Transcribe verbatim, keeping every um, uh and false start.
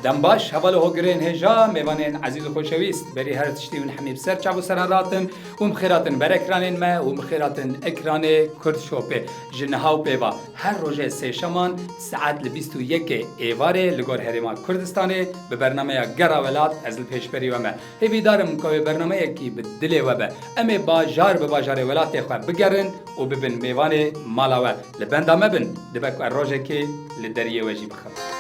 Dem baş, hevalê hogirên hêja, mêvanên ezîz û xoşewîst, berî her tiştî hûn hemî bi ser çav û seran ratin û bi xêr hatin ber ekranên me û bi xêr hatin ekranê Kurd Shopê. Ji niha û pêva her rojê sêşeman saet li bîst û yekê êvarê li gor Herêma Kurdistanê bi bernameya Gera Welat ez li pêşberî we me. Hêvîdar im ku wê bernameyekî bi dilê we be. Em ê bajar bi bajarê welatê xwe bigerin û bibin mêvanê mala we. Li benda me bin, dibe ku ez rojekê li deriyê we jî bixim.